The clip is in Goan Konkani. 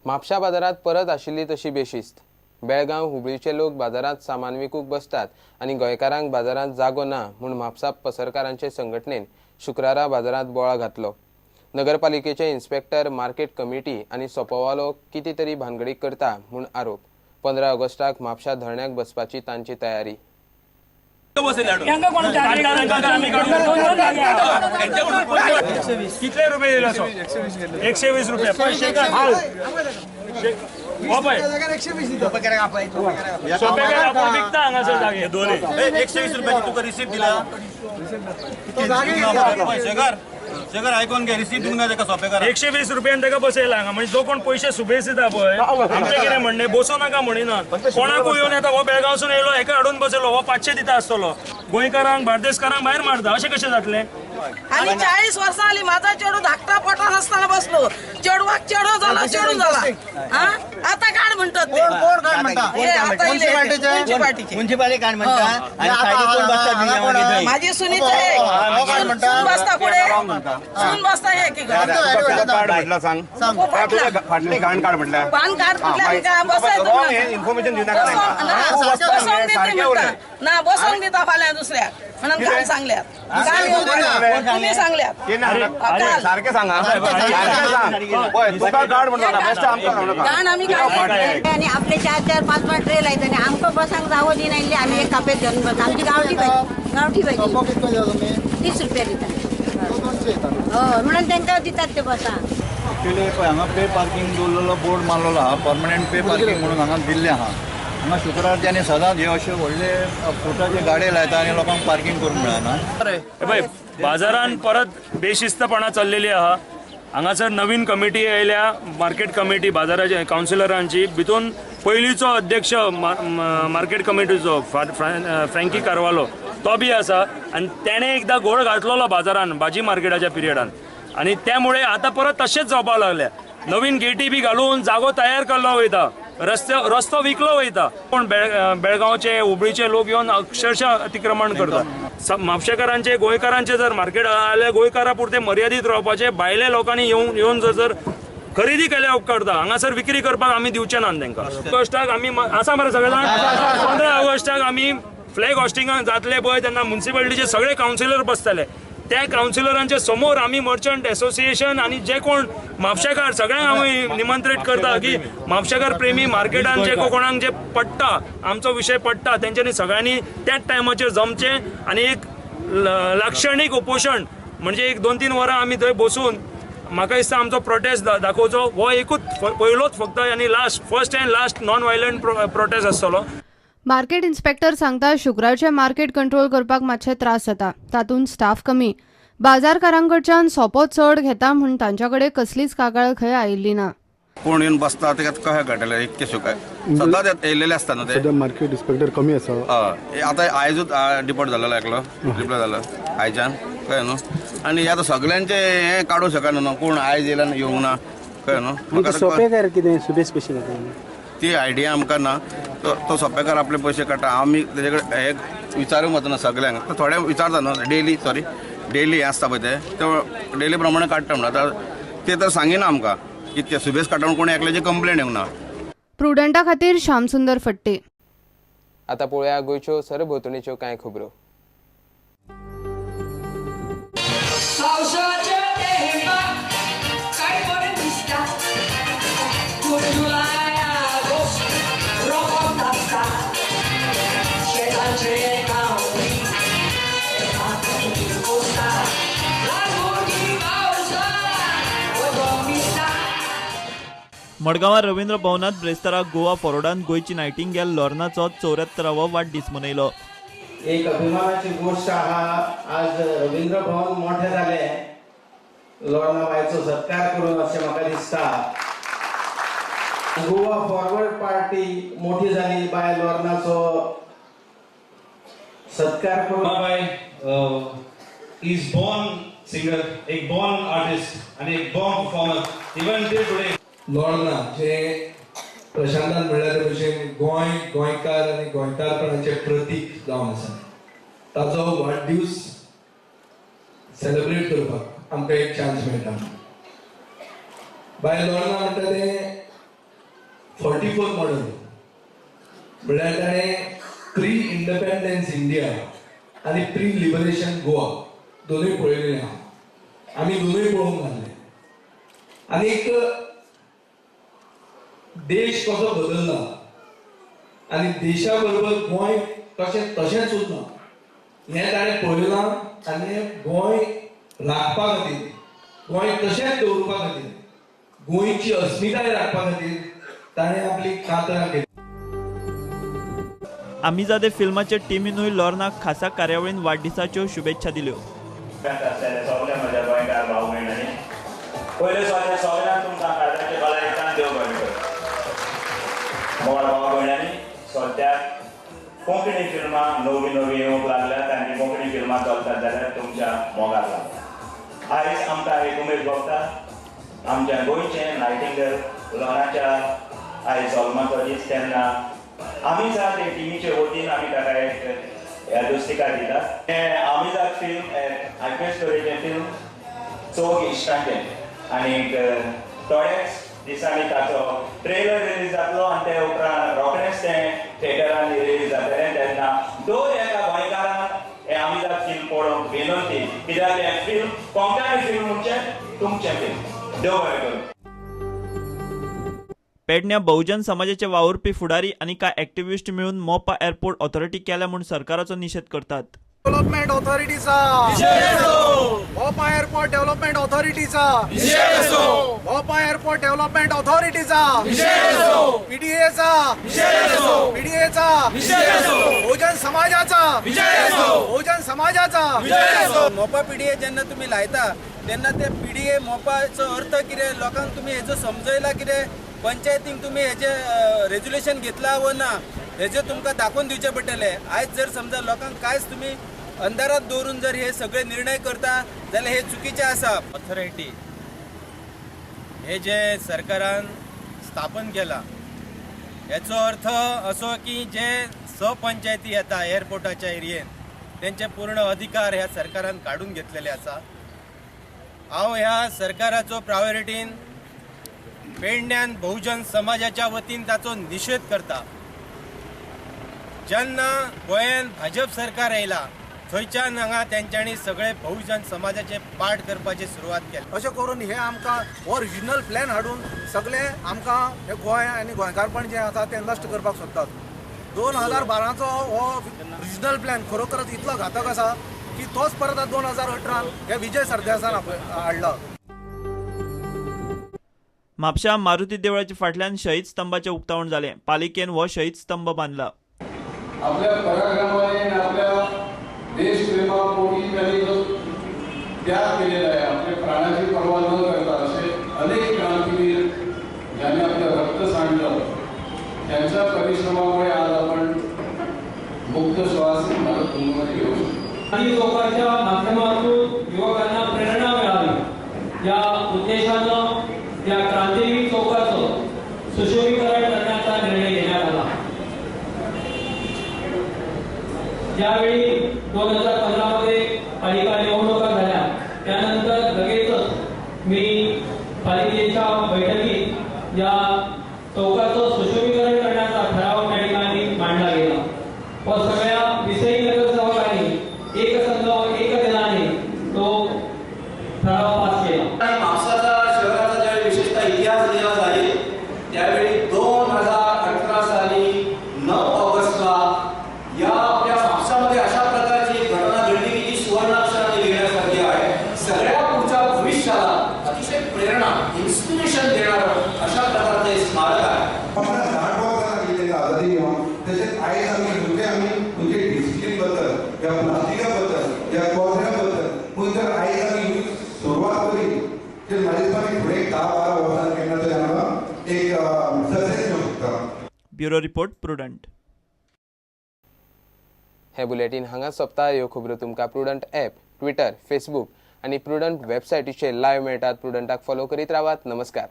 म्हापशा बाजारात परत आशिल्ली तशी बेशिस्त. बेळगांव हुबळीचे लोक बाजारात सामान विकूंक बसतात आनी गोंयकारांक बाजारांत जागो ना म्हूण म्हापसा पसरकारांचे संघटनेन शुक्रारा बाजारांत बोळा घातलो. नगरपालिकेचे इन्स्पेक्टर, मार्केट कमिटी आनी सोपोवालो कितें तरी भानगडी करता म्हूण आरोप. 15 ऑगस्टाक म्हापशा धरण्याक बसपाची तांची तयारी. कितले रुपये दिले? 120 रुपये. सोपेकार हांगासर जागे. 120 रुपयाची तुका रिसीप्ट दिला. शेखर आयकोन घे, रिसीप्ट दिवंक ना तेका सोपेकार. 120 रुपयान तेका बसयला हांगा. म्हणजे जो कोण पयशे सुबेस दिता पळय, आमचें कितें म्हणणें, बसो नाका म्हणिना. कोणाकूय येवन येता, हो बेळगांवसून येयलो, हेका हाडून बसयलो, हो 500 दिता आसतलो. गोंयकारांक बार्देसकारांक भायर मारता, अशें कशें जातलें? आनी 40 वर्सां आली म्हाजो चेडू धाकटा पोटान आसतना बसलो, चेडवाक चेडो जाला, चेडू जाला, आतां काड म्हणटात. म्हाजी सुनीता सून बसता फुडें, सून बसता पान कार्ड ना बसोंक दिता फाल्यां दुसऱ्याक म्हणून काल सांगल्यात, तुम्ही सांगल्यात. सारकें सांगा. आनी आपले 4 4 5 5 ट्रे लायता आनी आमकां बसांक जागो दिनासले. आमी एक कापेत घेवन बस. आमची गांवठी भाजी, गांवठी भाजी 30 रुपया दिता. हय, म्हणून तांकां दितात ते बसांक. एक्चुअली पळय हांगा पे पार्किंग दवरलेलो बोर्ड मारलेलो आहा, परमनंट पे पार्किंग म्हणून हांगा दिल्लें आहा. हांगा शुक्रार आनी सदांच हे अशे व्हडले फ्रुटाचे गाडे लायता आनी लोकांक पार्किंग करूंक मेळना. पळय बाजारान परत बेशिस्तपणा चल्लेली आहा. हांगासर नवीन कमिटी आयल्या, मार्केट कमिटी बाजाराचे कावन्सिलरांची. भितून पयलींचो अध्यक्ष मार्केट कमिटीचो फ्रँकी कारवालो तो बी आसा आनी तेणें एकदां घोळ घातलेलो बाजारान भाजी मार्केटाच्या पिरियडान, आनी त्यामुळे आतां परत तशेंच जावपाक लागल्या. नवीन गेटी बी घालून जागो तयार केल्लो वयता, रस्तो विकलो वयता. पूण बेळगांवचे हुबळीचे लोक येवन अक्षरशः अतिक्रमण करतात. म्हापशेकारांचे गोंयकारांचे जर मार्केट जाल्यार गोंयकारा पुरते मर्यादीत रावपाचे, भायल्या लोकांनी येवन जर खरेदी केल्या उपकारता. हांगासर विक्री करपाक आमी दिवचे ना तांकां. ऑगस्टाक आमी आसा मरे सगळे जाण, 15 ऑगस्टाक आमी फ्लॅग हॉस्टिंगाक जातले पळय तेन्ना म्युनिसिपालिटीचे सगळे कावन्सिलर बसतले. त्या कावन्सिलरांच्या समोर आमी मर्चंट एसोसिएशन आनी जे कोण म्हापशेकार सगळ्यांक आमी निमंत्रीत करता की म्हापशेकार प्रेमी मार्केटान जे कोणाक जे पडटा, आमचो विशय पडटा, तेंच्यांनी सगळ्यांनी त्याच टायमाचेर जमचें आनी एक लाक्षणीक उपोशण म्हणजे एक 2-3 वरां आमी थंय बसून म्हाका दिसता आमचो प्रोटेस्ट दाखोवचो. हो एकूच पयलोच फक्त आनी last, first and last non violent protest आसतलो. मार्केट इन्स्पेक्टर सांगता शुक्रारचे मार्केट कंट्रोल करपाक मातशे त्रास जाता, तातूंत स्टाफ कमी, बाजारकारांकडच्यान सोपो चड घेता म्हूण तांच्या कडेन कसलीच कागाळ खंय आयिल्ली ना. कोण येवन बसता तेका कशें कळटलें? इतकें सुखाय सदांच येयलेले आसता न्हू ते. मार्केट इन्स्पेक्टर कमी आसा. हय, आतां आयजूच डिपोर्ट जालेलो एकलो, रिप्लाय जालो आयच्यान, कळ्ळें न्हू. आनी आतां सगळ्यांचें हें काडूंक शकना न्हू, कोण आयज येयला येवंक ना, कळ्ळें न्हू. सोपेकार कितें सुबेस कशी जाता ती आयडिया आमकां ना. तो सोपेकार आपले पयशे काडटा, आमी तेजे कडेन हे विचारूंक वचना सगळ्यांक. तो थोडे विचारता न्हू डेली, सॉरी डेली हें आसता पळय ते डेली प्रमाणे काडटा म्हणून. आतां ते तर सांगिना आमकां कितके सुबेस काडटा म्हणून, कोणी एकल्याची कंप्लेन येवंक ना. प्रुडंटा खातीर श्यामसुंदर फट्टे. आतां पळोवया गोंयच्यो सरभोंवतणीच्यो कांय खबरो. मडगांवां रवींद्र भवनांत ब्रेस्तारा गोवा फॉरवर्डान गोंयची नायटिंगेल लोर्नाचो 74वो वाडदीस मनयलो. एक अभिमानाची गोष्ट आहा, आज रवींद्र भवन मोठें जालें लोर्ना बायचो सत्कार करून अशें म्हाका दिसता. गोवा फॉरवर्ड पार्टी मोठी जाली बाय लोर्नाचो सत्कार करून. बाय is born singer, एक बॉर्न आर्टिस्ट आनी एक born performer even till today. Lorna जे प्रशांतान म्हणल्यार ते भशेन गोंय, गोंयकार आनी गोंयकारपणाचें प्रतीक जावन आसा. ताचो वाडदीस सेलिब्रेट करपाक आमकां एक चान्स मेळटा. बाय लोर्ना म्हणटा तें 44 मॉडल म्हळ्यार ताणें प्री इंडिपेंडन्स इंडिया आनी प्री लिबरेशन गोवा दोनूय पळयलेले आहा, आमी दोनूय पळोवंक लागले. आनी एक देश कसो बदलला आनी देशा बरोबर गोंय कशें तशेंच उरना हें ताणें पळयलां आनी गोंय राखपा खातीर, गोंय तशेंच दवरपा खातीर, गोंयची अस्मिताय राखपा खातीर ताणें आपली कातरां केली. आमीजादे फिल्माचे टिमीनूय लॉर्नाक खासा कार्यावळीन वाडदिसाच्यो शुभेच्छा दिल्यो. सगळे म्हज्या गोंयकार भाव भयणांनी पयले सगळ्यांक तुमकां काळजाचे भलायकेन देव बरें करूं. मोगाळ भाव भयणांनी सद्याक कोंकणी फिल्मां नवी नवी येवंक लागल्यात आनी कोंकणी फिल्मां चलतात जाल्यार तुमच्या मोगाक लागला. आयज आमकां एक उमेद भोगता आमच्या गोंयचें नायटिंगेल लॉर्नाच्या आयज जल्माचो दीस, तेन्ना आमीजाद हे टिमीचे वतीन आमी ताका एक यादस्तिका दितात. हें आमीजाद फिल्म एक आयपीएस स्टोरीचें फिल्म चौग इश्टांचें आनी थोड्याच दिसांनी ताचो ट्रेलर रिलीज जातलो आनी ते उपरांत रोखडेंच तें थिएटरांनी रिलीज जातलें. तेन्ना दर एका गोंयकारान हें आमीजाद फिल्म पळोवंक विनंती, कित्याक हें फिल्म कोंकणी फिल्म म्हणचें तुमचें फिल्म. देव बरें करूं. पेडण्या बहुजन समाजाचे वावुरपी फुडारी आनी कांय एक्टिविस्ट मेळून मोपा एअरपोर्ट ऑथॉरिटी केल्या म्हूण सरकाराचो निशेध करतात. डेव्हलपमेंट ऑथॉरिटीचा मोपा एअरपोर्ट डेव्हलपमेंट ऑथॉरिटीचा मोपा एअरपोर्ट डेव्हलपमेंट ऑथॉरिटीचा पीडीएचा पीडीएचा बहुजन समाजाचा बहुजन समाजाचा मोपा पीडीए जेन्ना तुमी लायता तेन्ना ते पीडीए मोपाचो अर्थ कितें लोकांक तुमी हेजो समजयला कितें, पंचायतींक तुमी हेजे रेज्युलेशन घेतला वो ना हेजे तुमकां दाखोवन दिवचें पडटलें. आयज जर समजा लोकांक कांयच तुमी अंधारात दवरून जर हे सगळे निर्णय करता जाल्यार हे चुकीचे आसा. ऑथॉरिटी हे जे सरकारान स्थापन केला हेचो अर्थ असो की जे स पंचायती येता एअरपोर्टाच्या एरियेन तेंचे पूर्ण अधिकार ह्या सरकारान काडून घेतलेले आसा. हांव ह्या सरकाराचो प्रायोरिटीन पेडण्यान बहुजन समाजाच्या वतीन ताचो निशेध करता. जेन्ना गोंयान भाजप सरकार आयला थंयच्यान हांगा तेंच्यांनी सगळे बहुजन समाजाचे पाठ करपाची सुरवात केली. अशें करून हे आमकां हो रिजनल प्लॅन हाडून सगळे आमकां हे गोंय आनी गोंयकारपण जें आसा तें नश्ट करपाक सोदतात. 2012चो हो रिजनल प्लॅन खरोखरच इतलो घातक आसा की तोच परत 2018 हे विजय सरदेसान हाडला. म्हापशा मारुती देवळाच्या फाटल्यान शहीद स्तंभाचें उक्तावण जालें. पालिकेन हो शहीद स्तंभ बांदला. आपल्या पराक्रमाने आपल्या देशप्रेमापोटी त्यांनी जो त्याग केलेला आहे, आपल्या प्राणाची पर्वा न करता असे अनेक क्रांतीवीर ज्यांनी आपलं रक्त सांडलं त्यांच्या परिश्रमामुळे आज आपण मुक्त श्वास भारतभूमीमध्ये घेऊ शकतो. गांधी चौकाच्या माध्यमातून युवकांना प्रेरणा मिळावी या उद्देशानं या क्रांतीवीर चौकाचं सुशोभीकरण करण्याचा निर्णय घेण्यात आला. ज्यावेळी 2015 मध्ये पालिका निवडणुका झाल्या त्यानंतर लगेचच मी पालिकेच्या बैठकीत या चौकाचं सुशोभीकरण करण्याचा ठराव त्या ठिकाणी मांडला गेला व सगळ्या विषयी नगरसेवकांनी एकसंघ व एकदिनाने तो ठराव पास केला. म्हापसाचा शहराचा ज्यावेळी विशेषतः इतिहास लिहिला जाईल त्यावेळी 2018 साली 9 ऑगस्टला या आपल्या म्हापसामध्ये अशा प्रकारची एक घटना घडली की जी सुवर्णाक्षराने लिहिण्यासारखी आहे. सगळ्या पुढच्या भविष्याला अतिशय प्रेरणा, इन्स्पिरेशन देणारं अशा प्रकारचं हे स्मारक आहे. आझादी घेवन तशेंच आयज आमी म्हणजे आमी म्हणजे डिसिप्लीन बद्दल या प्लास्टिका बद्दल या कॉझ्या बद्दल पूण जर आयज आमी सुरवात करी तर म्हाज्या दिसता फुडें 10-12 वर्सां केन्ना तरी आमकां एक सक्सेस मेळूंक शकता. Bureau report, Prudent. हे बुलेटीन हांगा सोंपता. ह्यो खबरो तुमकां प्रुडंट ॲप, ट्विटर, फेसबूक आनी प्रुडंट वेबसायटीचेर लायव्ह मेळटात. प्रुडंटाक फॉलो करीत रावात. नमस्कार.